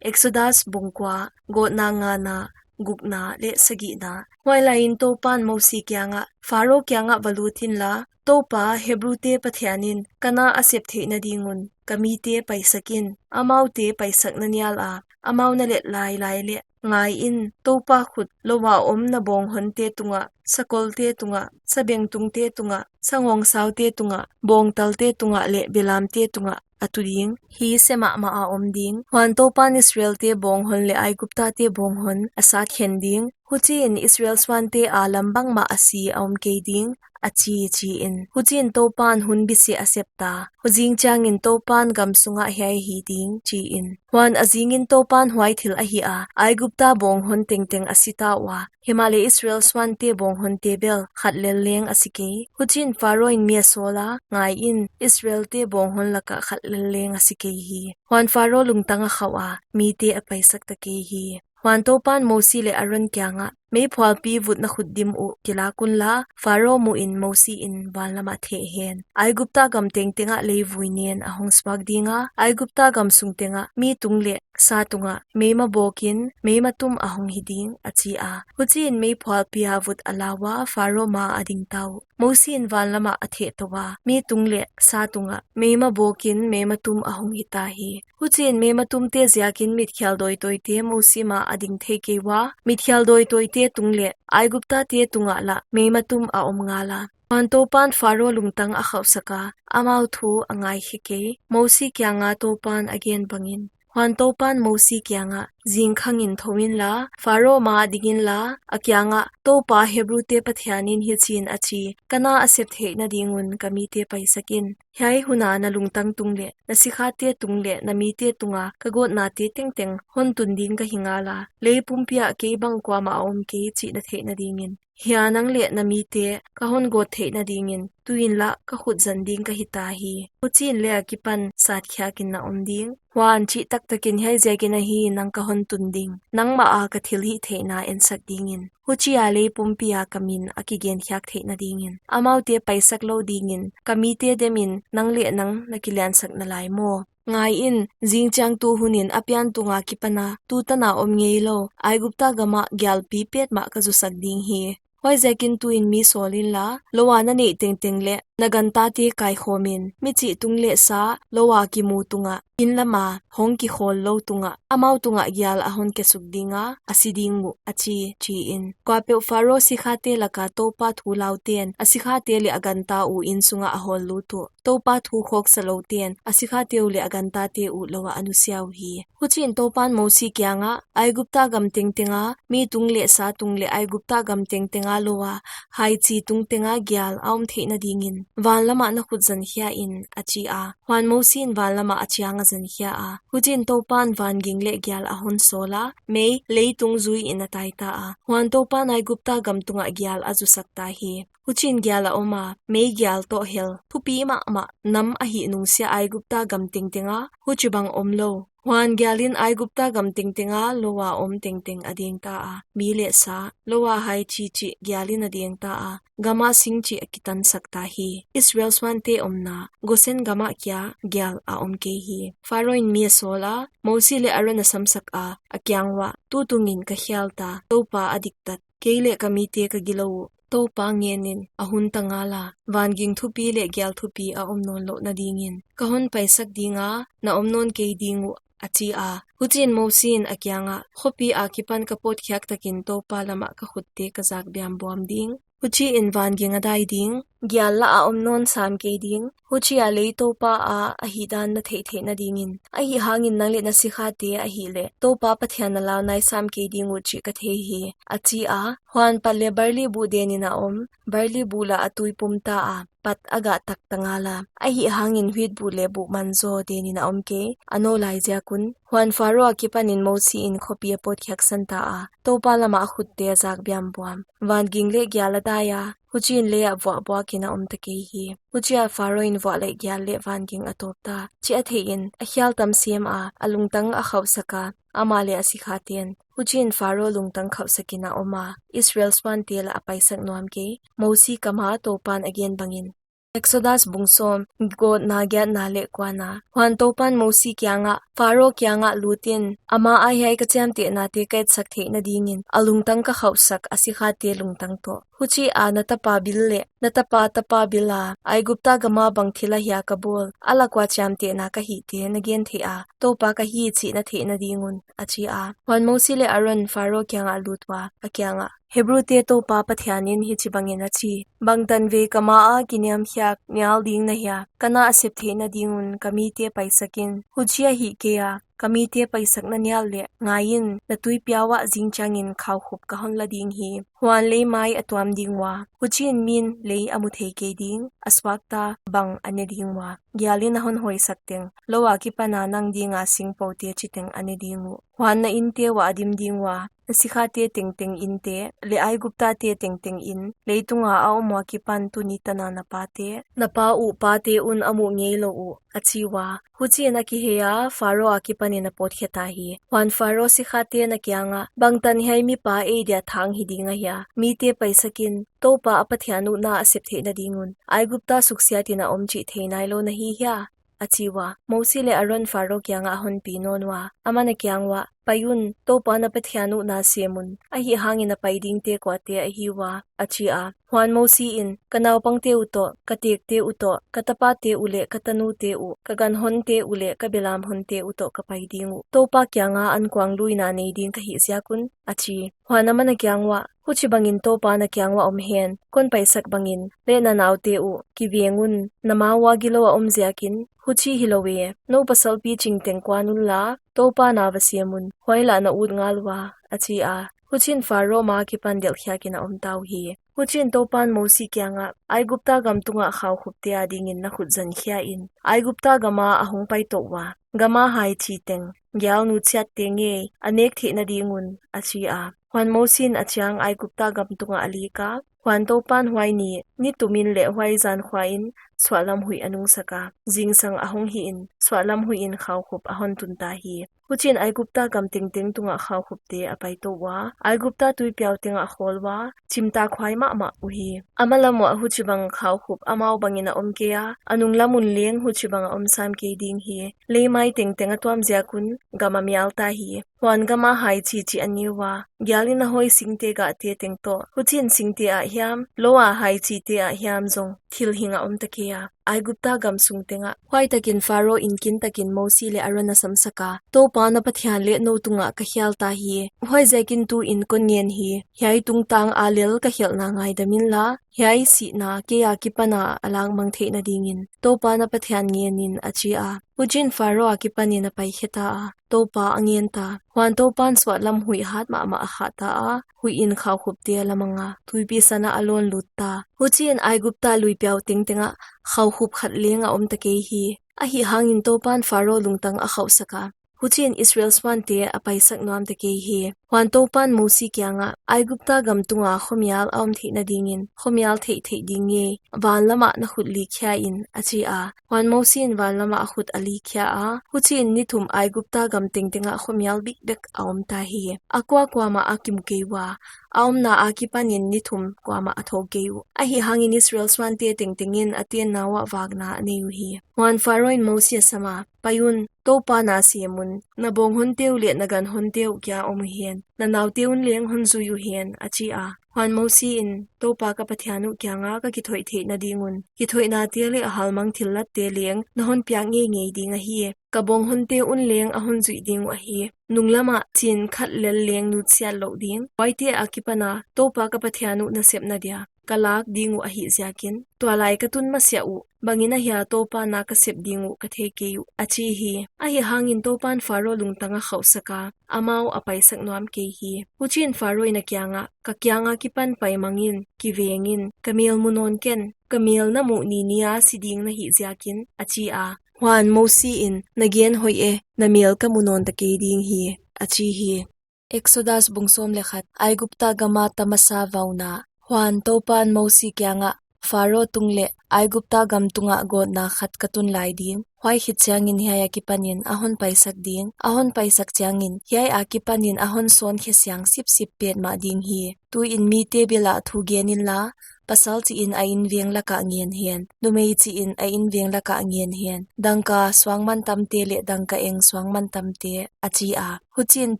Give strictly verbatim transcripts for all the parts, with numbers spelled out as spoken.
Exodus bung kua, gawtna ngana, gukna leh sagihna. Huailaiin Toupan Mosi kiangah, Pharo kiangah va lut inla, Toupa Hebrute Pathianin ka na a sep theihna ding un ka mite paisak in, amaute paisak na nial a, amau na let lailai leh, ngaiin, Toupa khut loua om na bawnghonte tungah, sakolte tungah, sabengtungte tungah, sangawngsaute tungah, bawngtalte tungah leh belamte tungah a tu ding. Hi se mahmah a om ding. Huan Toupan Israelte bawnghon leh Aiguptate bawnghon a sat khen ding. Huchiin Israel suante a lam bangmah a si a om kei ding, a chi, chiin. Huchiin Toupan hun bisi a sep ta. Huzing chiangin Toupan gam sungah hiai hi ding, chiin. Huan a zingin Toupan huai thil a hih a, Aigupta bawnghon tengteng a si ta ua, himahleh Israel suante bawnghonte bel khat lel leng a si kei. Huchiin Pharo in mi a sawl a, ngaiin, Israelte bawnghon lakah khat lel leng a si kei hi. Huan Pharo lungtang a khauh a, mite a paisak ta kei hi. Huan Toupan Mosi leh Aron kiangah, Meiphualpi vut na khut dim uh kilak unla, Pharo muhin Mosi in van lamah theh hen. Aigupta gam tengtengah leivui nen a hong suak dinga, Aigupta gam sung tengah mi tung leh sa tungah meima bawkin, meima tum a hong hi ding, a chi a. Huchiin meiphualpi a vut a la ua, Pharo ma a ding ta uh. Mosi in van lamah a theh tou a, mi tung leh sa tungah meima bawkin, meima tum a hong hi ta hi. Huchiin meima tumte ziakin mitkhial dawitawite Mosi ma a ding thei kei ua, mitkhial dawitawite tung leh Aiguptate tungah lah meima tum a om ngal a. Huan Toupan Pharo lungtang a khauhsak a, amau thu a ngaikhe kei, Mosi kianga Toupan a gen bangin. Huan Toupan Mosi kiangah, Zingkhangin thou inla, Pharo ma a ding inla, a kiangah, Toupa Hebrute Pathianin hichiin a chi, ka na a sep theihna ding un ka mite paisak in. Hiai huna na lungtang tung leh, na sikhate tung leh, na mite tunga ka gawtnate tengteng hon tun ding ka hi ngal a, lei pumpi ah kei bang kuamah a om kei chih na theihna dingin. Hiai nang leh na mite ka hon gawt theihna dingin, tuin lah ka khut zan ding ka hi ta hi. Huchiin lei akipan sat khiakin na om ding. Huan chih taktakin hiai ziakin ahi nang ka hon tun ding, nangmah a ka thilhihtheihna ensak dingin. Huchia lei pumpi a ka min a kigen khiak theihna dingin. Amaute paisak lou dingin, ka mite demin nang leh nang na kiliansak nalai maw. Ngaiin, zingchiang tu hunin a pian tunga kipana, tutan a om ngeilou, Aigupta gamah gialpi petmah ka zusak ding hi. Huaiziakin tuin mi sawl inla, lou a na neih tengteng leh, na gantate kaikhawmin, michih tung leh sa, lou a kimu tungah, inn lama, hong kikhawl lou tungah, amau tungah gial a hon kesuk dinga, a si ding uh, a chi, chiin. Kuapeuh Pharo sikhate laka Toupa thu lauten, a sikhate leh a ganta uh inn sungah a hawl lut uh. Toupa thu khawksa louten, a sikhate uh leh a gantate uh lou ah a nusia uhi. Huchiin Toupan Mosi kiangah, Aigupta gam tengtenga, mi tung leh sa tung leh Aigupta gam tengtenga lou a, haichi tung tenga gial a om theihna dingin, van lamah na khut zan khia in, a chi a. Huan Mosi in van lamah a chiang a zan khia a. Huchiin Toupan van ging leh gial a hon sawl a, mei, leitung zuiin a tai ta a. Huan Toupan Aigupta gam tungah gial a zusak ta hi. Huchiin gial a om a, mei gial toh hel, thupi mahmah, nam a hih nungsia Aigupta gam tengtenga, huchibang omlou. Huan gialin Aigupta gam tengtenga, lou a om tengteng a deng ta a, mi leh sa, lou a haichi chih gialin a deng ta a, gama sing chih a kitansak ta hi. Israel suante omna, Gosen gamah kia, gial a om kei hi. Pharo in mi a sawl a, Mosi leh Aron a samsak a, a kiang uah, tutungin ka khial ta, Toupa a diktat, kei leh ka mite ka gilou uh, Toupa ngenin, a hun ta ngal a, van ging thupi leh gial thupi a om nawn louhna dingin, ka hon paisak dinga, na om nawn kei ding uh, a chi a. Huchiin Mosi in a kiangah, khopi akipan ka pawtkhiak takin Toupa lamah ka khutte ka zak biambuam ding. Huchiin van ging a dai ding, gial lah a om nawn sam kei ding, huchia lei Toupa a, a hihdan na theih theihna dingin. Ahihhangin nang leh na sikhate ahihleh, Toupa Pathian na lau nai sam kei ding uh chih ka thei hi, a chi a. Huan pat leh barli buh denin a om, barli buh lah a tui pum ta a, pat a gah tak ta ngal a. Ahihhangin huit buh leh buh man zaw denin a om kei, a naw lai ziak un. Huan Pharo akipanin Mosi in khopi a pawtkhiak san ta a, Toupa lamah a khutte a zak biambuam. Van ging leh gial a dai a, huchiin lei ah vuah buakin a om ta kei hi. Huchia Pharo in vuah leh gial leh van ging a tawp ta. Chih a theihin, a khial tam siam a, a lungtang a khauhsak a, amah leh a sikhaten. Huchiin Pharo lungtang khauhsakin a om a, Israel suante lah a paisak nuam kei, Mosi kama Toupan a gen bangin. Exodus bung sawm, gawtna giatna leh kuana. Huan Toupan Mosi kiangah, Pharo kiangah lut in, ama a hiai ka chiamtehnate ka etsak theihna dingin, a lungtang ka khauhsak a sikhate lungtang toh. Huchia na tapa bil leh, na tapa tapa bila, Aigupta gama bang thil ahia ka bawl, a lak ua chiamtehna ka hihte na gen thei a, Toupa ka hi chih na theihna ding un, a chi a. Huan Mosi leh Aron Pharo kiangah a lut ua, a kiangah, Hebrute Toupa Pathianin hichibangin a chi, Bangtan vei ka maa kiniamkhiak nial ding na hia, ka na a sep theihna ding un ka mite paisak in, huchia hih kei a, ka mite paisak na nial leh, ngaiin, na tuipiau ah zingchiangin khaukhup ka hon la ding hi. Huan lei mai a tuam ding ua, huchiin min lei a mu thei kei ding, a suakta bang a ne ding ua. Gialin a hon hawisak teng, lou a kipana nang dinga singpoute chiteng a ne ding uh. Huan na inte uah a dim ding ua, na sikhate tengteng inte, leh Aiguptate tengteng in, leitunga a om ua kipan tuni tana na pate, na pa uh pate un a muh ngeilou uh, a chi ua. Huchiin a kiheia, Pharo a kipanin a pawtkhe ta hi. Huan Pharo sikhate na kiangah, Bangtan hiai mipa ei dia thang hi ding ahia, mite paisakin, Toupa a Pathian uh na a sep theihna ding un, Aigupta suksiatin a om chih thei nailou na hi hia? A chi ua. Mosi leh Aron Pharo kiangah a hon pi nawn ua, aman a kiang uah, Pai un, Toupa na Pathian uh na sem un, ahihhangin a pai dingte kuate ahi ua, a chi a. Huan Mosi in, Ka naupangte uh toh, ka tekte uh toh, ka tapate uh leh ka tanute uh, ka ganhonte uh leh ka belamhonte uh toh ka pai ding uh, Toupa kianga ankuangluina nei ding ka hih ziak un, a chi. Huan aman a kiang uah, Huchibangin Toupa na kiang uah om hen, kon paisak bangin, leh na naute uh, kiveng un, na ma ua gilou a om ziakin, huchi hilou e, nou pasalpi ching teng kuan unla, Toupa na va sem un, huai lah na ut ngal ua, a chi a. Huchiin Pharo ma akipan delhkhiakin a om ta uhi. Huchiin Toupan Mosi kiangah, Aigupta gam tungah khaukhupte adingin na khut zan khia in, Aigupta gama a hong pai tou ua, gama haichi teng, gial nutsiatte ngei, a nek theihna ding un, a chi a. Huan Mosi in a chiang Aigupta gam tungah a lik a, huan Toupan huai ni, ni tumin leh huai zan khuain, suahlam huih a nungsak a, zingsang a hong hihin, suahlam huihin khaukhup a hon tun ta hi. Huchiin Aigupta gam tengteng tungah khaukhupte a pai tou ua, Aigupta tuipiau tengah a khawl ua, chimtakhuai mahmah uhi. A malam uah huchibang khaukhup amau bangin a om kei a, a nunglam un leng huchibang a om sam kei ding hi. Lei mai tengteng a tuam ziak un, gam a mial ta hi. Huan gama haichi chih a ne ua, gialin a hawi singte gahte teng toh, huchiin singte ah hiam, lou a haichite ah hiam zong, thil hing a om ta kei a, Aigupta gam sung tengah. Huai takin Pharo in kintakin Mosi leh Aron a samsak a, Toupa na Pathian leh nou tungah ka khial ta hi. Huaiziakin tuin kon ngen hi, hiai tungtang a lel ka khelhna ngaidam inla, hiai sihna kei akipana a langmang theihna dingin, Toupa na Pathian ngen in, a chi a. Huchiin Pharo akipanin a paikhe ta a, Toupa a ngen ta. Huan Toupan suahlam huih hat mahmah a khah ta a, huihin khaukhupte a la mang a, Tuipi San ah a lawn lut ta. Huchiin Aigupta luipiau tengtengah khaukhup khat leng a om ta kei hi. Ahihhangin Toupan Pharo lungtang a khauhsak a, huchiin Israel suante a paisak nuam ta kei hi. Huan Toupan Mosi kiangah, Aigupta gam tunga khuamial a om theihna dingin, khuamial theihtheih ding ngei, van lamah na khut lik khia in, a chi a. Huan Mosi in van lamah a khut a lik khia a, huchiin ni thum Aigupta gam tengtengah khuamial bikbek a om ta hi. A kuakuamah a kimu kei ua, a omna akipanin ni thum kuamah a thou kei uh. Ahihhangin Israel suante tengtengin a tenna uah vakna a nei uhi. Huan Pharo in Mosi a sam a, Pai un, Toupa na sem un, na bawnghonte uh leh na ganhonte uh kia om uhen, na naute un leng hon zui uhen, a chi a. Huan Mosi in, Toupa ka Pathian uh kianga ka kithoih theihna ding un, kithoihnate leh a halmang thillatte leng na hon piak ngeingei ding ahi. Ka bawnghonte un leng a hon zuih ding uh ahi. Nunglamah chin khat lel leng nutsiat louh ding, huaite akipana Toupa ka Pathian uh na sepna dia ka lak ding uh ahih ziakin, tualai ka tun masiah uh, bangin ahia Toupa na ka sep ding uh ka thei kei uh, a chi hi. Ahihhangin Toupan Pharo lungtang a khauhsak a, amau a paisak nuam kei hi. Huchiin Pharo in a kiangah, Ka kiang akipan pai mang in, kiveng in, ka mel mu nawn ken, ka mel na muh ni nia si ding na hih ziakin, a chi a. Huan Mosi in, Na gen hoih e, na mel ka mu nawn ta kei ding hi, a chi hi. Exodus bung sawm leh khat. Aigupta gama ta masa vauna. Huan Toupan Mosi kiangah, Pharo tung leh Aigupta gam tungah gawtna khat ka tun lai ding. Huai khit chiangin hiai akipanin a hon paisak ding. A hon paisak chiangin hiai akipanin a hon sawn khe siang sipsip petmah ding hi. Tuin mite bilah thu gen inla, Pasal chihin a inveng lakah ngen hen, numei chihin a inveng lakah ngen hen, dangka suangmantamte leh dangka eng suangmantamte, a chi a. Huchiin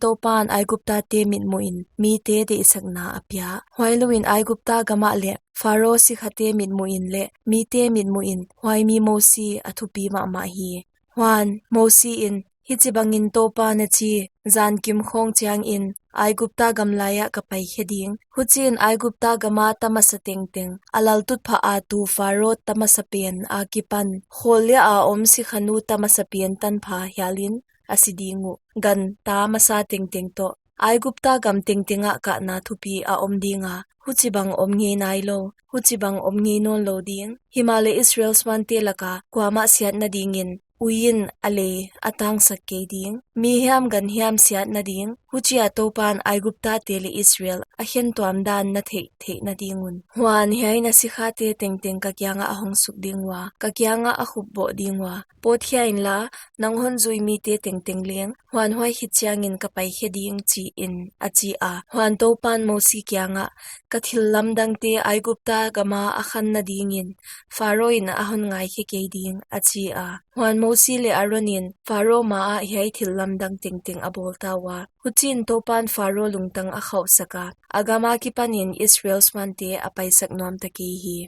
Toupan Aiguptate mitmuhin mite deihsakna a pia. Huailouin Aigupta gamah leh Pharo sikhate mitmuhin leh mite mitmuhin huai mi Mosi a thupi mahmah hi. Huan Mosiin, hichibangin Toupan a chi, zankim khawng chiangin Aigupta gam laiah ka paikhe ding. Huchiin Aigupta gama ta masa tengteng, a laltutphah a tu Pharo ta masa pen akipan, kholliah a om sikhanu ta masa pen tanpha hialin a si ding uh. Gan ta masa tengteng toh Aigupta gam tengtengah kahna thupi a om dinga, huchibang om ngei nailou, huchibang om ngei nawnlou ding. Himahleh Israel suante laka kuamah siatna dingin uiin a lei a tangsak kei ding. Mi hiam gan hiam siatna ding, huchia Toupan Aiguptate leh Israel a khentuam dan na theih theihna ding un. Huan hiai na sikhate tengteng ka kiangah a hongsuk ding ua, ka kiangah a khupboh ding ua. Pawtkhiain la, nang hon zui mite tengteng leng, huan huai khit chiangin ka paikhe ding, chiin, a chi a. Huan Toupan Mosi kiangah, ka thillamdangte Aigupta gama a khanna dingin Pharo in a hon ngaikhe kei ding, a chi a. Huan Mosi leh Aronin Pharo maah hiai thillamdang tengteng a bawl ta ua. Huchiin Toupan Pharo lungtang a khauhsak a, a gam akipanin Israel suante a paisak nuam ta kei hi.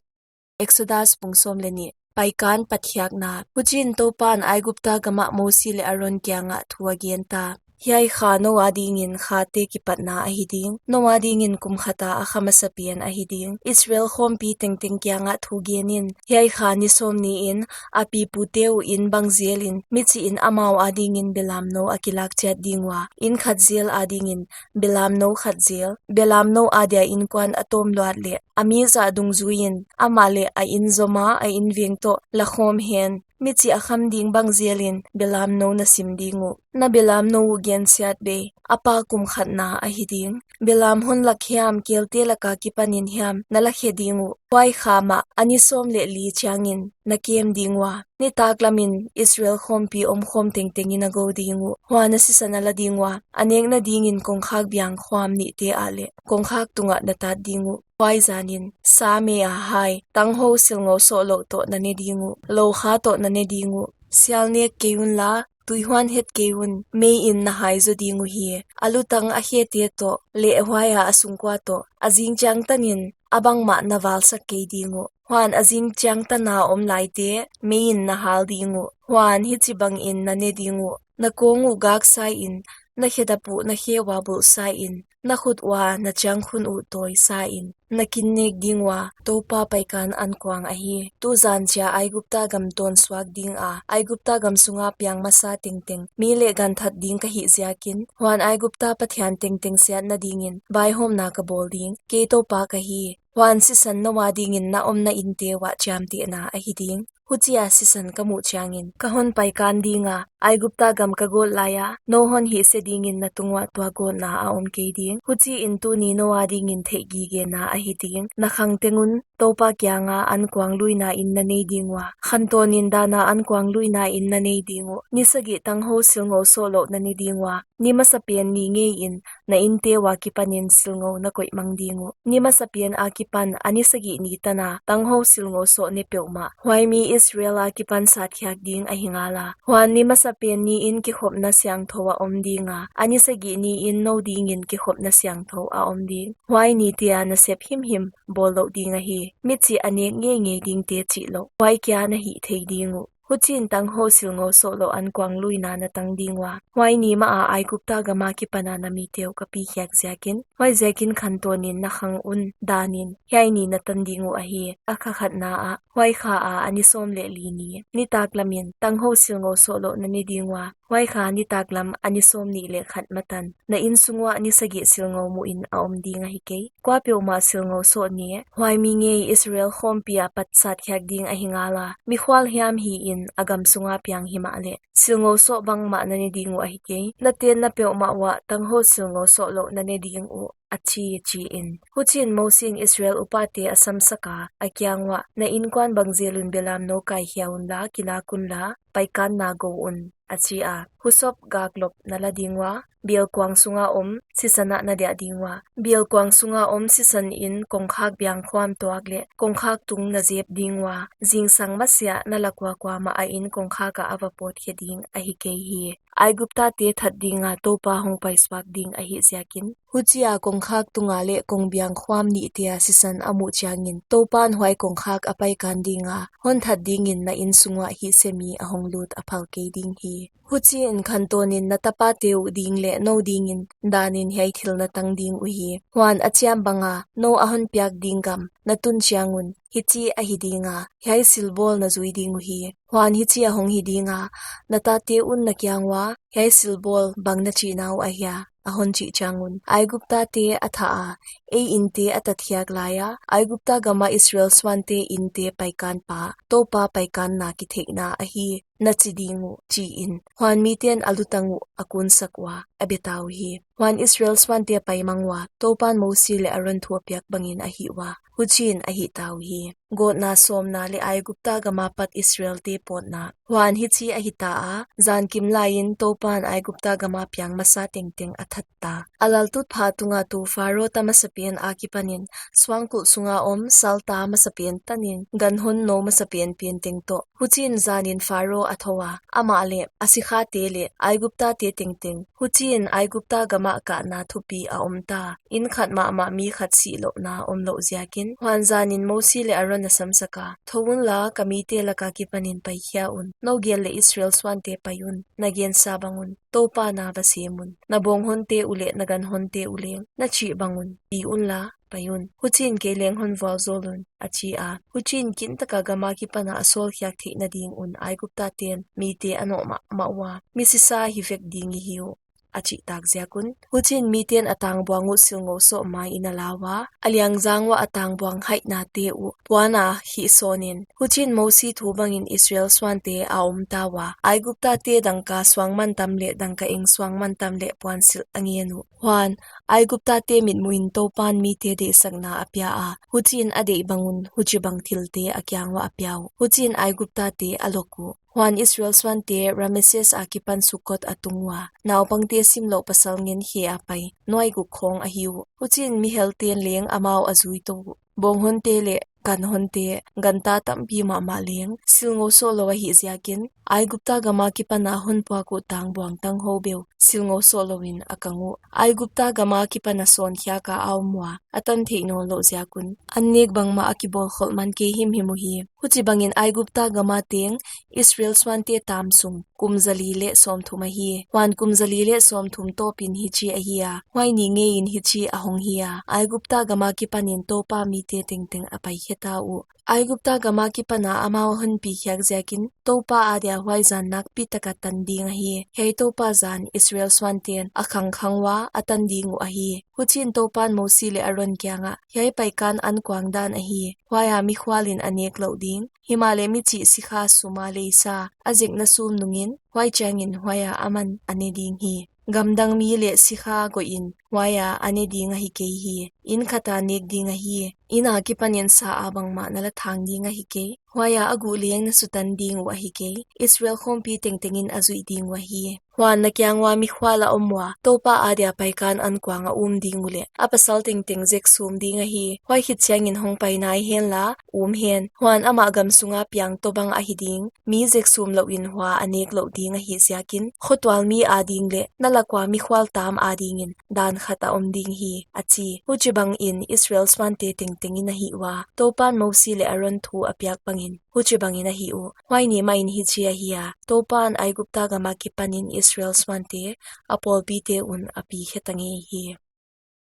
Exodus bung sawm leh nih. Paikan patkhiakna. Huchiin Toupan Aigupta gamah Mosi leh Aron kiangah thu a gen ta. Hiai kha nou adingin khate kipatna ahi ding. Nou adingin kum khata a kha masa pen ahi ding. Israel khawmpi tengteng kiangah thu genin, hiai kha ni sawm niin a pipute uh in bang zelin, mi chihin amau adingin belamnou a kilak chiat ding ua, in khat zel adingin belamnou khat zel, belamnou adia inkuan a tawm luat leh a mi zah dungzuiin, amah leh a in zoma a inveng toh la khawm hen. Mi chih a kham ding bang zelin belamnou na sim ding uh. Na belamnou uh gensiatbei, a pa kum khatna ahi ding. Belam hon lak hiam, kelte laka kipanin hiam na lakhe ding uh. Huai kha mah a ni sawm leh li chiangin na kem ding ua. Nitaklamin Israel khawmpi omkhawm tengtengin a gou ding uh. Huan a sisan a la ding ua, a nekna dingin kongkhak biang khuam nihte ah leh kongkhak tungah na tat ding uh. Huai zanin sa mei a hai, tanghou silngou sohlouh toh na ne ding uh. Loukha toh na ne ding uh. Sial nek kei unla, tuihuan het kei un. Meiin na hai zou ding uhi. A lutang a khete toh leh huaia a sungkuan toh, a zingchiang tanin a bangmah na valsak kei ding uh. Huan a zingchiang tana om laite meiin na hal ding uh. Huan hichibangin na ne ding uh. Na kawng uh gak sain, na khedap uh na khe ua bulh sain, na khut ua na chiangkhun uh tawi sain, na kin nek ding ua. Toupa Paikan ankuang ahi. Tuzan chia Aigupta gam tawn suak dinga, Aigupta gam sunga piang masa tengteng mi leh gan that ding ka hih ziakin, huan Aigupta pathian tengteng siatna dingin vaihawmna ka bawl ding. Kei Toupa ka hi. Huan sisan nou adingin na omna inte uah chiamtehna ahi ding. Huchia sisan ka muh chiangin ka hon paikan dinga, Aigupta gam ka gawt laia nou hon hihse dingin na tunguah tua gawtna a om kei ding. Huchiin tuni nou adingin theihgigena ahi ding. Na khang teng un Toupa kianga ankuang luina in na nei ding ua. Khantawnin dana ankuang luina in na nei ding uh. Ni sagih tanghou silngou sohlouh na ne ding ua. Ni masapen ni ngeiin na inte ua kipanin silngou na koih mang ding uh. Ni masapen akipan a ni sagih ni tana tanghou silngou soh ne peuhmah, huai mi Israel akipan satkhiak ding ahi ngala. Huan ni masapen niin kikhopna siangthou a om dinga, a ni sagih niin nou dingin kikhopna siangthou a om ding. Huai nitea nasep himhim bawl louh ding ahi. Mi chih a nek ngeingei dingte chihlouh, huai kia na hih thei ding uh. Huchiin tanghou silngou sohlouh ankuang luina na tang ding ua. Huai ni maha Aigupta gama kipana na mite uh ka pi khiak ziakin, huaiziakin khantawnin na khang un danin hiai ni na tan ding uh ahi. A kha khatna ah, huai kha a a ni sawm leh li ni, nitaklamin tanghou silngou sohlouh na ne ding ua. Huai kha nitaklam a ni sawm nih leh khat matan na insung uah ni sagih silngou muhin a om ding ahi kei. Kuapeuhmah silngou soh ni, huai mi ngei Israel khawmpi apat satkhiak ding ahi ngala. Mikhual hiam hiin a gam sunga piang himahleh, silngou soh bangmah na ne ding uh ahi kei. Na tenna peuhmah uah tanghou silngou sohlouh na ne ding uh, a chi, chiin. Huchiin Mosiin Israel upate a samsaka, a kiang uah, na inkuan bang zelun belamnou kaikhia unla, kilak unla, paikanna gou un, a chi a. Husop gaklop na la ding ua, bialkuang sunga om sisan ah na diah ding ua. Bialkuang sunga om sisan in kongkhak biangkhuam tuak leh kongkhak tung na zep ding ua, zingsang masiah na lak ua kuamah a inn kongkhak ah a va pawtkhe ding ahi kei hi. Aiguptate that dinga Toupa hong paisuak ding ahih ziakin. Huchia kongkhak tunga leh kongbiangkhuam nihtea sisan a muh chiangin Toupan huai kongkhak a paikan dinga, hon that dingin na inn sung uah hihse mi a hong lut a phal kei ding hi. Huchiin khantawnin na tapate uh ding leh nou dingin danin hiai thil na tang ding uhi. Huan a chiam banga nou a hon piak ding gam na tun chiang un, hichi ahi dinga, hiai silbawl na zui ding uhi. Huan hichi a hong hi dinga, na tate un na kiang ua, hiai silbawl bang na chihna uh ahia, a hon chih chiang un. Aiguptate a tha a, ei innte a tatkhiak laia, Aigupta gama Israel suante innte paikanpa, Toupa paikanna kitheihna ahi, na chi ding uh, chiin. Huan miten a lutang uh a kunsak ua, a beta uhi. Huan Israel suante a paimang ua, Toupan Mosi leh Aron thu a piak bangin a hih ua, huchiin a hihta uhi. Gawtna sawmna leh Aigupta gama pat Israelte pawtna. Huan hichi ahita a, zan kimlaiin Toupan Aigupta gama piang masa tengteng a thatta. A laltutphah tunga tu Pharo ta masapen akipanin, suangkulh sunga om salta masapen tanin, ganhon nou masapen penteng toh. Huchiin zanin Pharo a thou a, amah leh, a sikhate leh, Aiguptate tengteng. Huchiin Aigupta gamah kahna thupi a omta. Inn khat mahmah mi khat sihlouhna omlouh ziakin. Huan zanin Mosi leh Aron a samsak a, thou unla, ka mite laka kipanin paikhia un. Nou gel leh Israel suante pai un. Na gensa bang un. Toupa na va sem un. Na bawnghonte uh leh na ganhonte uh leng na chih bang un. Pi unla, pai un. Huchiin kei leng hon vualzawl un, a chi a. Huchiin kintaka gama kipana a sawlkhiak theihna ding un Aiguptaten mite a nawh mahmah ua. Mi sisa hi vek ding i hi uh, a chihtak ziak un. Huchiin miten a tangbuang uh silngou soh maiin a la ua, a liangzang uah a tangbuang haihnate uh puana hih sawnin. Huchiin Mosi thu bangin Israel suante a omta ua. Aiguptate dangka suangmantam leh dangka eng suangmantam leh puansilh a ngen uh. Huan, Aiguptate mitmuhin Toupan mite deihsakna a pia a, huchiin a deih bang un, huchibang thilte a kiang uah a pia uh. Huchiin Aiguptate a lok uh. Huan Israel suante Rameses akipan Sukkoth a tung ua. Naupangte simlouh pasal ngen khe a pai, nuai guk khawng ahi uh. Huchiin mihelten leng amau a zui tou uh. Bawnghonte leh ganhonte, ganta tampi mahmah leng, silngou sohlou ahih ziakin, Aigupta gama kipana hon puak uh tangbuang tanghou beu, silngou sohlouin a kang uh. Aigupta gama kipana sawnkhiaka a om ua, a tan theih nawnlouh ziak un. An nek bangmah a kibawlkholh man kei himhim uhi. Huchibangin Aigupta gama teng, Israel suante tam sung, kum zali leh sawmthum ahi. Huan kum zali leh sawmthum tawpin hichi ahi a, huai ni ngeiin hichi a hong hi a, Aigupta gama kipanin Toupa mite tengteng a paikheta uh. Aigupta gama kipana amau a hon pikhiak ziakin, Toupa adia huai zan nakpitaka tan ding ahi. Hiai Toupa zan Israel suanten a khangkhang ua a tan ding uh ahi. Huchiin Toupan Mosi leh Aron kiangah, hiai paikan ankuang dan ahi. Huaia mikhualin a nek louh ding. Himahleh michih sikha suma leisa a zekna sum nungin, huai chiangin huaia aman a ne ding hi. Gamdang mi leh sikha goihin, huaia a ne ding ahi kei hi. Inn khata nek ding ahi. Inn akipanin sa a bangmah na la thang ding ahi kei. Huaia a guh leng na sutan ding uh ahi kei. Israel khawmpi tengtengin a zuih ding uh ahi. Huan na kiang ua mikhual a om ua, Toupa adia paikan ankuang a um ding uleh, a pasal tengteng zek sum ding ahi. Huai khit chiangin hong pai nai henla, um hen. Huan amah gam sunga piang tobang ahi ding. Mi zek sum louhin hua a nek louh ding ahih ziakin, khotual mi ading leh, na lak ua mikhual tam adingin, dan khat a om ding hi, a chi. Huchibangin Israel suante tengtengin a hih ua, Toupan Mosi leh Aron thu a piak bangin, huchibangin a hih uh. Huai ni mahin hichi ahi a, Toupan Aigupta gama kipanin Israel suante, a pawlpite un a pikhe ta ngei hi.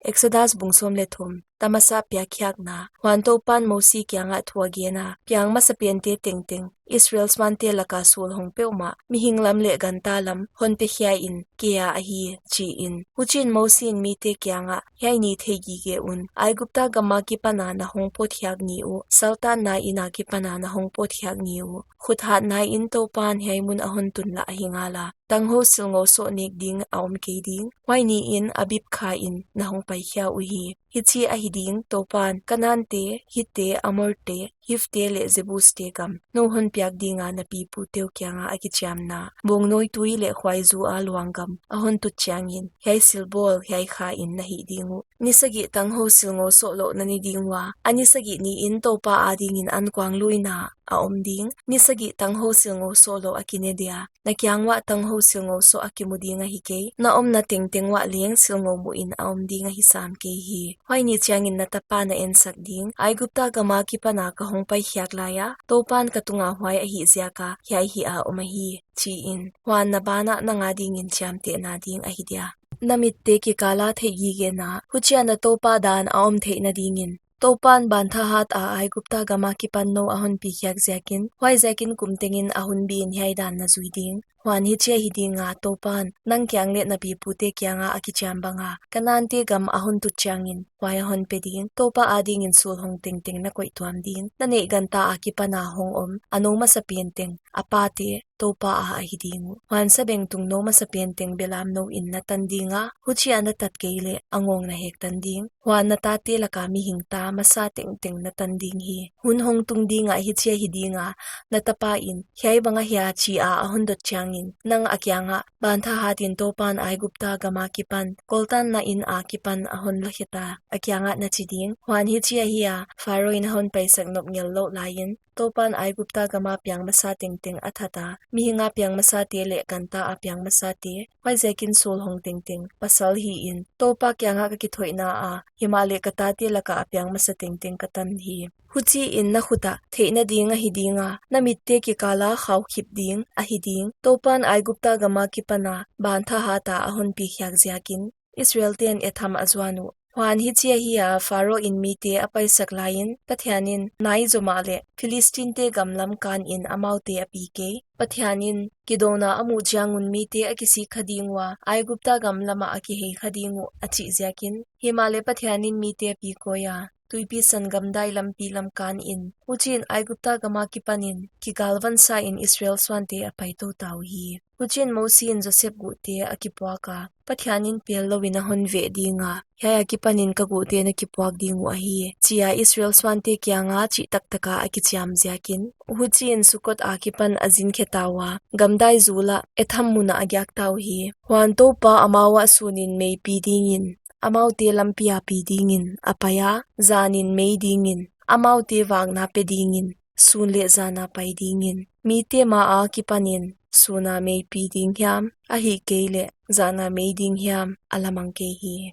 Exodus bung sawm leh thum, tamasa piakkhiakna. Huan Toupan Mosi kiangah thu a gen a, piang masapente tengteng, Israel suante laka sul hong peuhmah, mihing lam leh ganta lam, hon pekhia in, keia ahi, chiin. Huchiin Mosiin mite kiangah, hiai ni theigige un, Aigupta gama kipana na hong pawtkhiak ni uh, saltanna inn akipana na hong pawtkhiak ni uh, khuthatna in Toupan hiai mun a hon tun lah ahi ngala. Tanghou silngou soh nek ding a om kei ding. Huai niin Abib khain na hong paikhia uhi. Hichi ahi ding, Toupan Kanante, Hitte, Amorte, Hivte leh Jebuste gam nou hon piak dinga na pipute uh kianga a kichiamna, bawngnawi tui leh khuaizu a luang gam a hon tut chiangin, hiai silbawl, hiai kha in na hih ding uh. Ni sagih tanghou silngou sohlouh na ne ding ua, a ni sagih niin Toupa adingin ankuangluina a om ding. Ni sagih tanghou silngou sohlouh a kine dia, na kiang uah tanghou silngou soh a kimu ding ahi kei. Na omna tengteng uah leng silngou muhin a om ding ahi sam kei hi. Huai ni chiangin na tapa na ensak ding, Aigupta gam akipana ka hongpai khiak laia Toupan ka tunga huai a hih ziaka hiai hi a om ahi, chiin. Huan na banah nang adingin chiamtehna ding ahi dia, na mitte kikala theihgigena, huchia na Toupa dan a om theihna dingin. Toupan ban thahat a Aigupta gam akipan nou a hon pi khiak ziakin, huaiziakin kum tengin a hunbiin hiai dan na zui ding. Huan hichi ahi dinga, Toupan nang kiang leh na pipute kianga a kichiam banga Kanante gam a hon tut chiangin, huai a hon pe ding. Toupa adingin sulhong tengteng na koih tuam ding. Na neih ganta akipana hong om a nou masapen teng, a pate, Toupa a ahi ding uh. Huan sabengtung nou masapen teng belam nou in na tan dinga, huchia na tat kei leh a ngawng na hektan ding. Huan na tate laka mihing ta masa tengteng na tan ding hi. Hun hongtung dinga hichi ahi dinga, na tapain, hiai bang ahia chia a hon dot chiangin, nang a kiangah, ban thahatin Toupan Aigupta gam akipan, koltanna in akipan a hon lakheta, a kiangah na chi ding. Huan hichi ahia, Pharo in a hon paisak nop ngel louh laiin, Toupan Aigupta gama piang masa tengteng a thata, mihing a piang masate leh ganta a piang masate, huaiziakin sulhong tengteng, pasal hiin, Toupa kiangah ka kithoihna a, himahleh ka tate laka a piang masa tengteng ka tan hi. Huchiin na khutah, theihna ding ahi dinga, na mitte kikala khaukhip ding, ahi ding, Toupan Aigupta gam akipana, ban thahata a hon pi khiak ziakin, Israelten Etham a zuan uh. Huan hichi ahia, Pharo in mite a paisak laiin, Pathianin, nai zomah leh, Philistinte gam lam kanin amaute a pi kei. Pathianin, kidouna a muh chiangun mite a kisik kha ding ua, Aigupta gam lama a kihei kha ding uh, a chih ziakin. Himahleh Pathianin mite a pi kawia, Tuipi San gamdai lampi lam kanin. Huchiin Aigupta gam akipanin, kigalvan sain Israel suante a pai touta uhi. Huchiin Mosi in Joseph guhte a kipuaka, Pathianin pellouin a hon veh dinga, hiai akipanin ka guhte na kipuak ding uh ahi, chia Israel suante kianga chih taktaka a kichiam ziakin. Huchiin Sukot akipan a zin kheta ua, gamdai zula, Etham muna a giakta uhi. Huan Toupa amau ah sunin mei pi dingin, amaute lampia pi dingin, a paia, zanin mei dingin, amaute vakna pe dingin, sun leh zana pai dingin, mite ma akipanin, suna mei pi ding hiam, ahihkeileh, zana mei ding hiam, a lamang kei hi.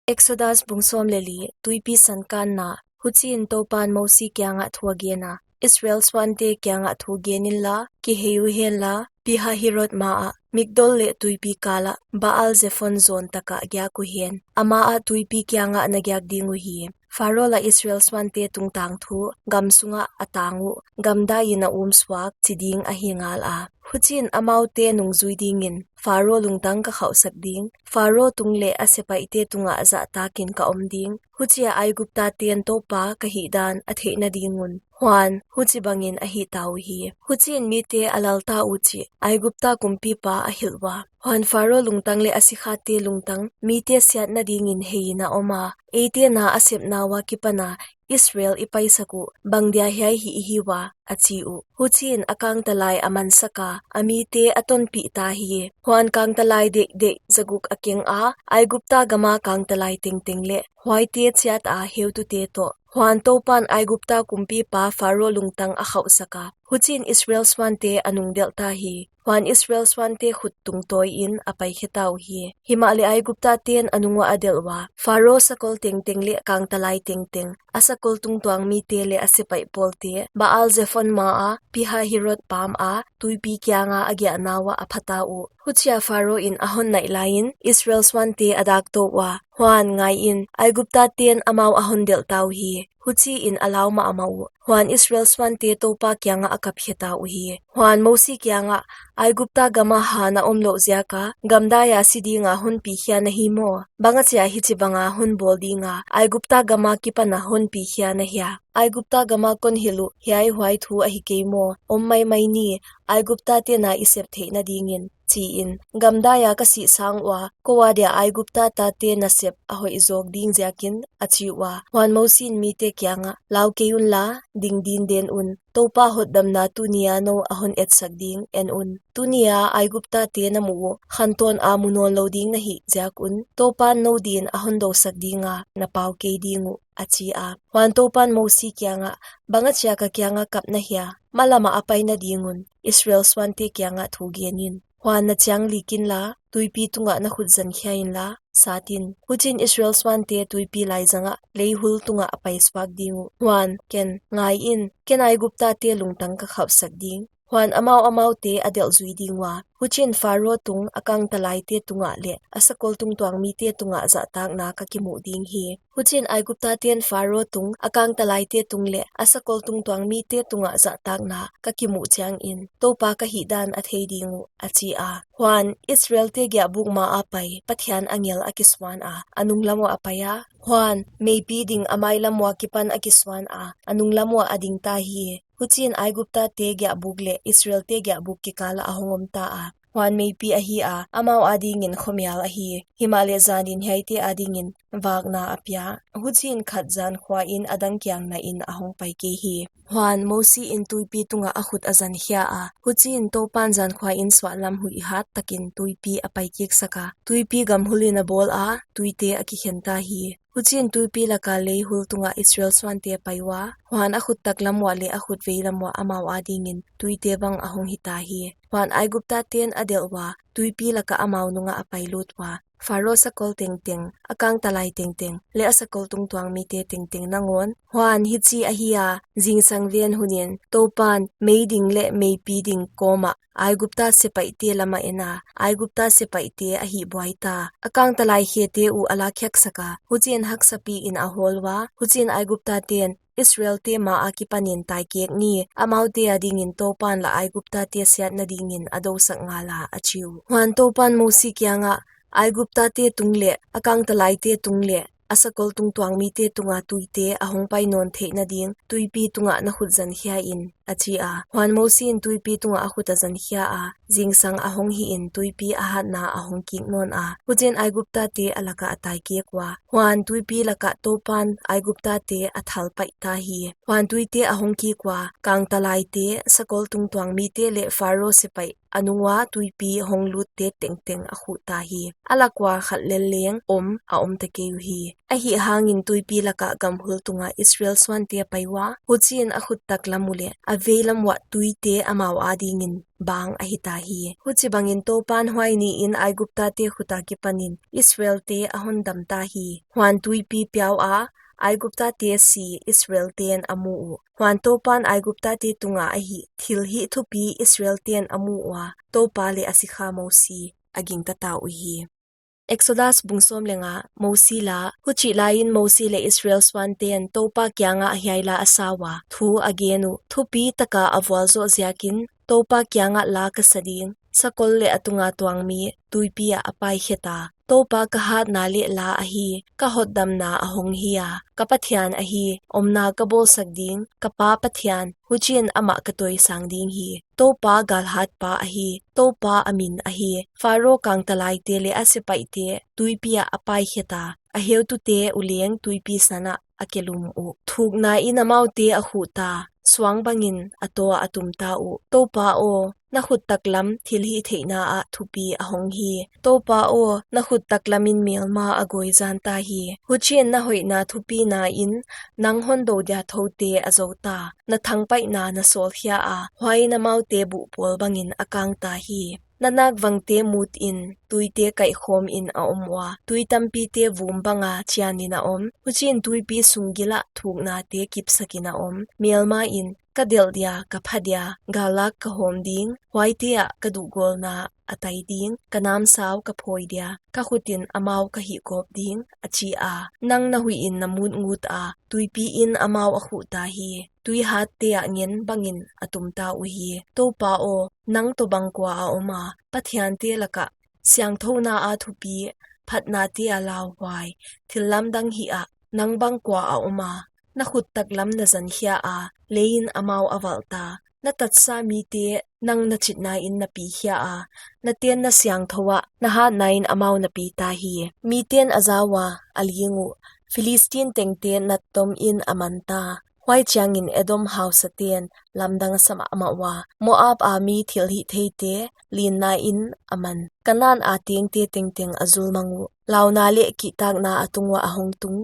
Exodus bung sawm leh li, Tuipi San kanna. Huchiin Toupan Mosi kiangah thu a gena, Israel suante kiangah thu gen inla, kihei uhenla, Pi-hahirot ma ah, Migdol leh tuipi kalah, Baal-zephon zawn takah giak uhen, ama ah tuipi kiangah na giak ding uhi. Pharo lah Israel suante tungtang thu, gam sungah a tang uh, gamdaiin a um suak, chi ding ahi ngala. Huchiin amaute nungzui dingin, Pharo lungtang ka khauhsak ding, Pharo tung leh a sepaihte tungah zahtakin ka om ding, huchia Aiguptaten Toupa ka hihdan a theihna ding un. Huan, huchibangin a hihta uhi. Huchiin mite a lalta uh chih, Aigupta kumpipa a hilh ua. Huan Pharo lungtang leh a sikhate lungtang, mite siatna dingin heiin a oma, eite na a sepna ua kipana, Israel i paisak uh, bangdia hiai hih i hi ua, a chi uh. Huchiin a kangtalai a mansaka, a mite a tonpihta hi. Huan kangtalai deihdeih zaguk a kenga, Aigupta gama kangtalai tengteng leh, huaite chiata heutute toh. Huan Toupan Aigupta kumpipa Pharo lungtang a khauhsaka. Huchiin Israel suante a nungdelhta hi. Huan Israel suante khut tungtawiin a paikhe ta uhi. Himahleh Aiguptaten a nung uah a delh ua, Pharo sakol tengteng leh kangtalai tengteng, a sakol tungtuang mite leh a sepaih pawlte, Baal-zephon ma ah, Pi-hahirot pam ah, tuipi kianga a giahna uah a phata uh. Huchia Pharo in a hon naih laiin, Israel suante a dak tou ua. Huan ngaiin, Aiguptaten amau a hon delhta uhi. Huchiin a lau mahmah uh. Huan Israel suante Toupa kiangah a kapkheta uhi. Huan Mosi kiangah, Aigupta gama han a omlouh ziaka, gamdaia si dinga hon pikhia na hi maw? Bangachia hichibanga hon bawl dinga, Aigupta gama kipana hon pikhia na hia? Aigupta gama kon hilh uh, hiai huai thu ahi kei maw? Om maimai ni, Aiguptaten a i sep theihna dingin, chiin, gamdai a ka sih sang ua, kou adia Aigupta tate nasep a hoih zawk ding ziakin, a chi ua. Huan Mosi in mite kiangah, lau kei unla, ding dindin un, Toupa hotdamna tunia nou a hon etsak ding en un. Tunia Aigupta te na muh uh, khantawn a mu nawnlou ding na hih ziak un, Toupan nou din a hon dousak dinga, na pau kei ding uh, a chi a. Huan Toupan Mosi kiangah, bang achia ka kianga kap na hia, malam ah a paina ding un, Israel suante kiangah thu gen in. Huan na chiang lik inla, tuipi tungah na khut zan khia inla, sat in. Huchiin Israel suante tuipi laizangah, lei hul tungah a pai suak ding uh. Huan, ken, ngai in, ken Aigupta te lungtang ka khauhsak ding. Huan amau amaute a delh zui ding ua. Huchiin Pharo tung, a kangtalai te tungah leh, a sakol tungtuang mite tungah zahtakna ka kimuh ding hi. Huchiin Aigupta ten Pharo tung, a kangtalai te tung leh, a sakol tungtuang mite tungah zahtakna ka kimuh chiangin, Toupa ka hihdan a thei ding uh, a chi a. Huan, Israel te giahbuk ma a pai, Pathian angel a kisuan a, a nunglam uah a pai a. Huan, meipi ding a mailam ua kipan a kisuan a, a nunglam uah a ding ta hi. Huchiin Aigupta te giahbuk leh Israel te giahbuk kikal ah a hong om ta a. Huan meipi ahi a, amau adingin khomial ahi. Himahleh zanin hiaite adingin vakna a pia. Huchiin khat zan khuain a dang kiang nain a hong pai kei hi. Huan Mosi in tuipi tungah a khut a zan khia a. Huchiin Toupan zan khuain suahlam huih hat takin tuipi a pai kik sak a. Tuipi gam hulin a bawl a, tuite a kikhen ta hi. Huchiin tuipi laka lei hul tungah Israel suante a pai ua, huan a khut taklam uah leh a khut veilam uah amau adingin tuite bang a hong hita hi. Huan Aigupta ten a delh ua, tuipi lakah amau nungah a pai lut ua, Pharo sakol tengteng, a kangtalai tengteng, leh a sakol tungtuang mite tengteng nangawn. Huan hichi ahi a, zingsang ven hunin, Toupan, mei ding leh meipi ding kawmah, Aigupta sepaihte lam a en a, Aigupta sepaihte a hihbuai ta. A kangtalai khete uh a la khiak sak a, huchiin haksa piin a hawl ua, huchiin Aigupta ten, Israel te ma akipanin taikek ni, amaute adingin Toupan lah Aigupta te siatna dingin a dousak ngala a chi uh. Huan Toupan Mosi kiangah, Aigupta te tung leh, a kangtalai te tung leh, a sakol tungtuang mite tunga tuite a hong pai nawn theihna ding, tuipi tungah na khut zan khia in, a chi a. Huan Mosi in tuipi tungah a khut a zan khia a, zingsang a hong hihin tuipi a hatna a hong kik nawn a. Huchiin Aigupta te a lakah a taikek ua. Huan tuipi lakah Toupan Aigupta te a thal paih ta hi. Huan tuite a hong kik ua, kangtalai te, sakol tungtuang mite leh Pharo sepaih a nung ua tuipi hong lutte tengteng a khuh ta hi. A lak ua khat lel leng om a om ta kei uhi. Ahihhangin tuipi lakah gam hul tungah Israel suante a pai ua, huchiin a khut taklam uleh, a veilam uah tuite amau adingin bang ahi ta hi. Huchibangin Toupan huai niin Aigupta te khut akipanin Israel te a hon dam ta hi. Huan tuipi piau a, Aigupta te si Israel ten a mu uh. Huan Toupan Aigupta te tunga a hih thil hih thupi Israel ten a mu ua, Toupa leh a sikha Mosi a gingta ta uhi. Exodus bung sawm leh nga, Mosi la. Huchih laiin Mosi leh Israel suanten Toupa kiangah hiai la a sa ua, thu a gen uh, thupi taka a vualzoh ziakin, Toupa kiangah la ka sa ding, sakol leh a tunga tuang mi, tuipi ah a pai khe ta. Toupa ka hatna leh la ahi, ka hotdamna a hong hi a, ka Pathian ahi, omna ka bawlsak ding, ka pa Pathian, huchiin amah ka tawisang ding hi. Toupa galhatpa ahi, Toupa a min ahi. Pharo kangtalaite leh a sepaihte, tuipi ah a pai khe ta, a heutute uh leng tuipi san ah a kelum uh. Thuknain amaute a khuh ta, suang bangin a taw ah a tum ta uh. Toupa aw, na khut taklam thil hihtheihna ah thupi a hong hi. Toupa aw, na khut taklamin melma a gawi zan ta hi. Huchiin na hoihna thupinain nang hon dou dia thoute a zou ta. Na thangpaihna na sawl khia a, huaiin amaute buh pawl bangin a kang ta hi. Na nakvangte mutin, tuite kaihkhawmin a om ua, tui tampite vum banga chianin a om. Huchiin tuipi sung gilah thuknate kipsakin a om. Melmain, ka delh dia, ka pha dia, gal lak ka hawm ding, huaite ah ka duhgawlna a tai ding, ka namsau ka phawi dia, ka khutin amau ka hihgawp ding, a chi a. Nang na huihin na mutngut a, tuipiin amau a khuh ta hi. Tui hatte ah ngen bangin a tum ta uhi. Toupa aw, nang tobang kua a om a, pathiante lakah, siangthouna a thupi, phatnate a lauhuai, thil lamdang hih ah, nang bang kua a om a, na khut taklam na zan khia a, leiin amau a valh ta, Na tatsa mite nang na chitna in na pi khia a, na tenna siangthou ah na hatna in amau na pi ta hi. Miten a za ua, a ling uh, Philistine tengte nattom in a man ta. Huai chiangin Edom hausaten lamdang a sa mahmah ua, Moab a mi thilhihtheite linna in a man. Kanan a tengte tengteng a zul mang uh. Launa leh kihtakna a tung uah a hong tung,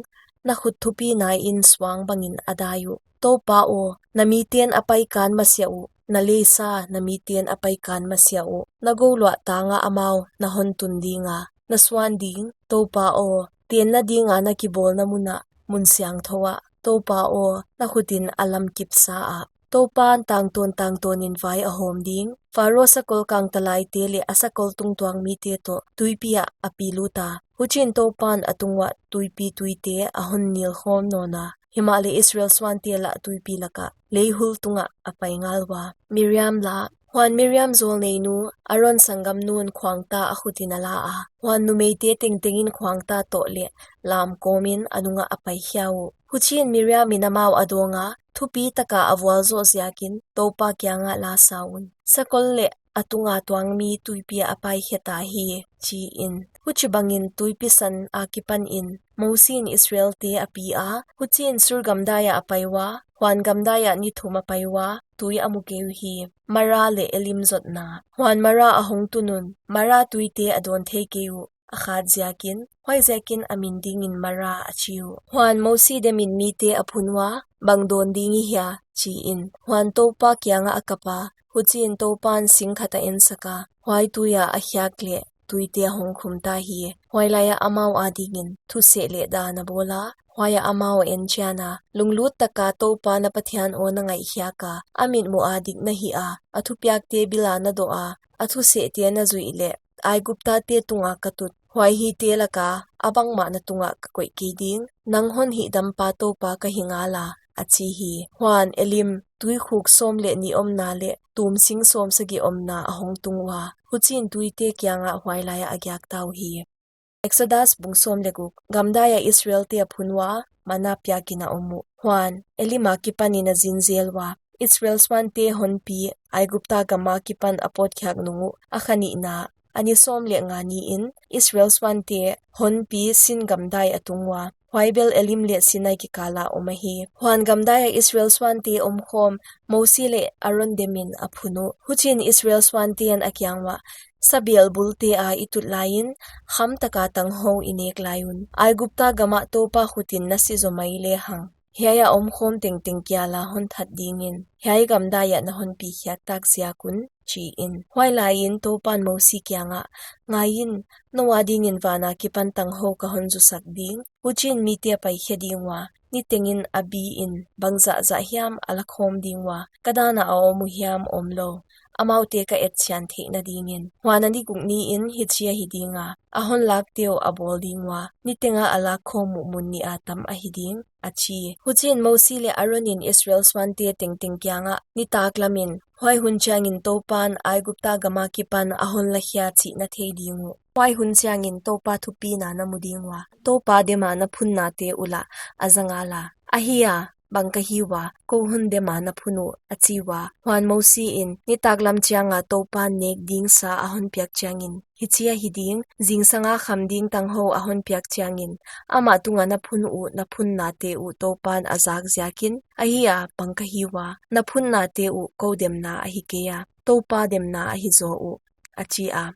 na khut thupina in suang bangin a dai uh. Toupa aw, na miten a paikan masiah uh, na leisa na miten a paikan masiah uh. Na gouluah tang ah amau na hon tun ding a, na suan ding, Toupa aw, tenna ding a na kibawlna mun ah, mun siangthou ah, Toupa aw, na khut in a lam kipsa ah. Toupan tangtawn tangtawn in vai a hawm ding, Pharo sakol kangtalaite leh a sakol tungtuang mite toh tuipi ah a pi lut a. Huchiin Toupan a tung uah tuipi tuite a hon nil khawm nawn a, himahleh Israel suante lah tuipi lak ah, lei hul tung ah a pai ngal ua. Miriam la. Huan Miriam zawlneinu, Aron sanggamnu'n khuangta a khut in a la a. Huan numeite tengteng in khuangta toh leh lam kawm in a nung ah a pai khia uh. Huchiin Miriam in amau a dawng a, thupi tak a a vualzawh ziakin Toupa kiang ah la sa un. Sakol leh a tung a tuang mi tuipi ah a pai khe ta hi, chi in. Huchibangin tuipi san a kipan in Mosi in Israelte a pi a, huchiin Sur gamdai ah a pai ua, huan gamdai ah ni thum a pai ua, tui a mu kei uhi. Mara leh Elim zotna. Huan Mara a hong tun un, Mara tuite a dawn thei kei uh, a khat ziakin, huaiziakin a min dingin Mara a chi uh. Huan Mosi dem in mite a phun ua, bang dawn ding i hia, chi in. Huan Toupa kiang ah a kap a, huchiin Toupan sing khat a ensak a, huai tui ah a khiak leh, tuite a hong khum ta hi. Huailai ah amau a dingin thuseh leh dan a bawl a, huai ah amau a en chian a, lunglut tak a Toupa na Pathian aw na ngaihkhiak a, a mitmuh a dik na hih a, a thupiakte bil a na doh a, a thusehte na zuih leh, Aiguptate tung a ka tut, huai hite lak a, a bangmah na tung ah ka koih kei ding, nang hon hihdampa Toupa ka hi ngal a, a chi hi. Huan Elim, tuikhuk sawm leh nih omna leh tumsing sawmsagih omna a hong tung ua, huchiin tuite kiang ah huailai ah a giak ta uhi. Exodus bung sawm leh guk. Gamdai ah Israelte a phun ua, mana piak in a om uh. Huan Elim a kipan in a zin zel ua, Israel suante honpi Aigupta gam a kipan a pawtkhiak nung uh, a kha nihna, a ni sawm leh nga ni in, Israel suante honpi Sin gamdai a tung ua, huai bel Elim leh Sinai kikal a om ahi. Huan gamdai ah Israel suante omkhawm, Mosi leh Aron dem in a phun uh. Huchiin Israel suanten a kiang uah, Sabel bulte a i tut lai in, kham tak a tanghou i nek lai un, Aigupta gam ah Toupa khut in na si zaw mai lehang, hiai a omkhawm tengteng kia la hon that dingin, hiai gamdai ah na honpi khiak tak ziak un, chi in. Huailai in Toupan Mosi kiang ah, Ngai in, nou a dingin van a kipan tanghou ka hon zusak ding, huchiin mite a pai khe ding ua, niteng in a bi in, bangzahzah hiam a la khawm ding ua, ka dan a a om uh hiam omlou, amaute ka et chian theihna dingin. Huan a ni guk ni in hichi ahi ding a, a hon lakte uh a bawl ding ua, niteng a a lak khawm uh mun nih a tam ahi ding, a chi. Huchiin Mosi leh Aron in Israel suante tengteng kiang ah, Nitaklam in, huai hun chiangin Toupan Aigupta gam a kipan a hon lakhia chih na thei ding uh. Huai hun chiangin Toupa thupina na mu ding ua, Toupa dem a na phunnate uh lah a za ngal a. Ahi a, bang ka hi ua, kou hon dem a na phun uh, a chi ua. Huan Mosi in, Nitaklam chiang a Toupan nek ding sa a hon piak chiangin, hichi ahi ding, zingsang a kham ding tanghou a hon piak chiangin, amah tung a na phun uh na phunnate uh Toupan a zak ziakin, ahi a, bang ka hi ua, na phunnate uh kou demna ahi kei a, Toupa demna ahi zaw uh, a chi a.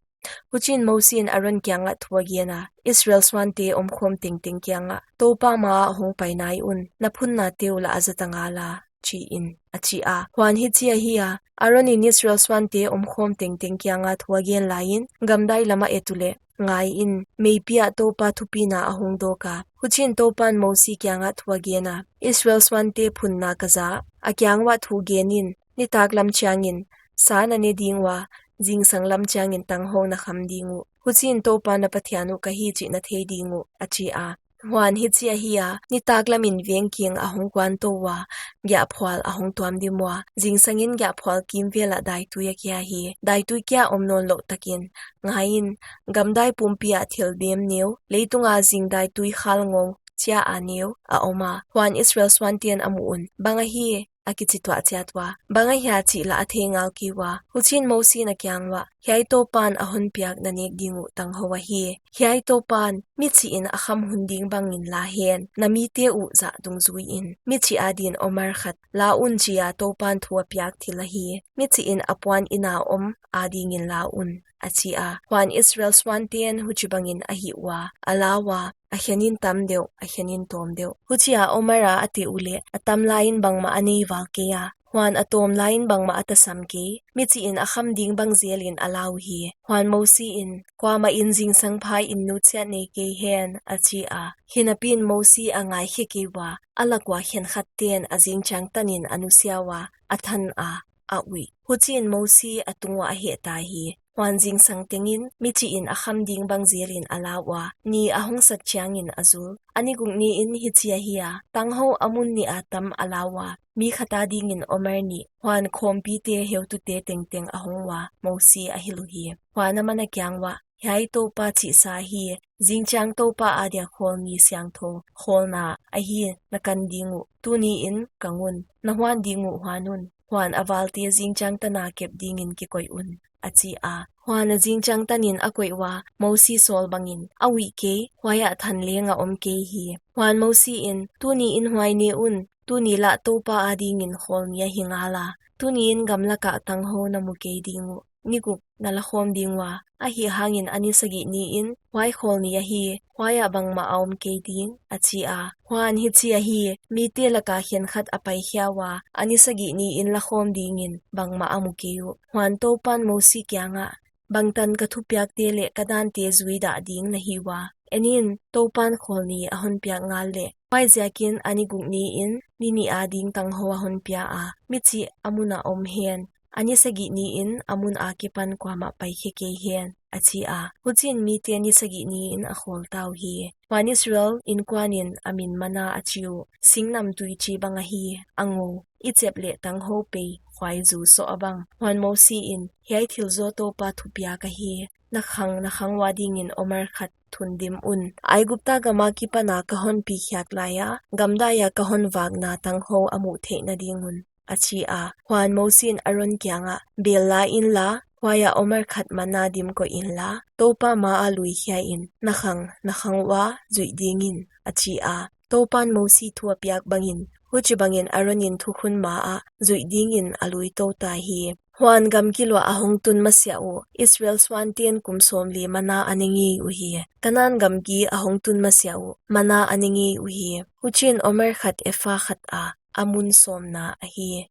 Huchiin Mosi in Aron kiang ah thu a gen a, Israel suante omkhawm tengteng kiang ah, Toupa ma ah hong pai nai un, na phunnate uh lah a za ta ngal a, chi in, a chi a. Huan hichi ahi a, Aron in Israel suante omkhawm tengteng kiang ah thu a gen lai in, gamdai lam a et uleh, ngai in, meipi ah Toupa thupina a hong dawk a. Huchiin Toupan Mosi kiang ah thu a gen a, Israel suante phunna ka za, a kiang uah thu gen in, Nitaklam chiangin, sa na ne ding ua, zingsang lam chiangin tanghou na kham ding uh. Huchiin Toupa na Pathian uh ka hi chih na thei ding uh, a chi a. Huan hichi ahi a, nitaklam in veng kiang a hong kuan tou ua, giahphual a hong tuam dim ua, zingsang in giahphual kimvel ah daitui a kia hi. Daitui kia om nawn louh takin, ngai in, gamdai pumpi ah thil bem neu, leitung a zing daitui khal ngawng chia a neu a om a. Huan Israel suanten a muh un, bang ahi, a kichi tuah chiat ua, bang ahia chih lah a thei ngal kei ua. Huchiin Mosiin a kiang uah, Hiai Toupan a hon piak na nek ding uh tanghou ahi. Hiai Toupan michih in a kham hun ding bangin la hen, na mite uh zah dungzui in. Michih adin omer khat la un, chia Toupan thu a piak thil ahi. Michih in a puan inn a om adingin la un, a chi a. Huan Israel suanten huchibangin a hih ua, a la ua, a khenin tam deuh, a khenin tawm deuh. Huchia omer a a teh uleh, a tam laiin bangmah a nei val kei a, huan a tawm laiin bangmah a tasam kei. Michih in a kham ding bang zelin a la uhi. Huan Mosiin, Kuamah in zingsang pha in nutsiat nei kei hen, a chi a. Hinapiin Mosi a ngaikhe kei ua, a lak ua khenkhat ten a zingchiang tanin a nusia ua, a than a, a uih. Huchiin Mosi a tung uah a hehta hi. Huan zingsang tengin michih in a kham ding bang zelin a la ua, ni a hong sat chiangin a zul. A ni guk niin hichi ahi a, tanghou a mun nih a tam a la ua, mi khat adingin omer nih. Huan khawmpite heutute tengteng a hong ua, Mosi a hilh uhi. Huan aman a kiang uah, Hiai Toupa chihsa hi, zingchiang Toupa adia khawlni siangthou khawlna ahi, na kan ding uh tuniin kang un, na huan ding uh huan un. Huan a valte zingchiang tana kep dingin kikoih un, a chi a. Huan a zingchiang tanin a koih ua, Mosi sawl bangin a uih kei, huaiah than leng a om kei hi. Huan Mosiin, Tuniin huai ne un, tuni lah Toupa adingin khawlni ahi ngala. Tuniin gamlakah tanghou na mu kei ding uh. Ni guk na la khawm ding ua, ahihhangin a ni sagih niin huai khawlni ahi, huaiah bangmah a om kei ding, a chi a. Huan hichi ahi, mite laka khenkhat a paikhia ua, a ni sagih niin la khawm dingin bangmah a mu kei uh. Huan Toupan Mosi kiangah, Bangtan ka thupiakte leh ka dante zui dah ding na hi ua? En in, Toupan khawlni a hon piak ngal leh, huaiziakin a ni guk niin ni nih ading tanghou a hon pia a, michih a mun a om hen. A ni sagih niin a mun akipan kuamah paikhe kei hen, a chi a. Huchiin mite ni sagih niin a khawl ta uhi. Huan Israel inkuanin a min Mana a chi uh, singnam tui chi bang ahi, a ngou, i chep leh tanghou pei, khuaizu soh a bang. Huan Mosiin, Hiai thil zaw Toupa thupiak ahi. Na khang, na khang ua dingin omer khat thun dim un. Aigupta gam akipana ka hon pikhiak laia, gamdaia ka hon vakna tanghou a muh theihna ding un, a chi a. Huan Mosiin Aron kiangah, Bel la inla, huaiah omer khat mana dim koih inla, Toupa maa lui khia in, na khang, na khang ua zuih dingin, a chi a. Toupan Mosi thu a piak bangin, huchibangin Aronin thukhun maah zuih dingin a lui tou ta hi. Huan gamgil uah a hong tun masiah uh, Israel suanten kum sawmli mana a ne ngei uhi. Kanan gamgi a hong tun masiah uh, mana a ne ngei uhi. Huchiin omer khat epha khat a, a mun sawmna ahi.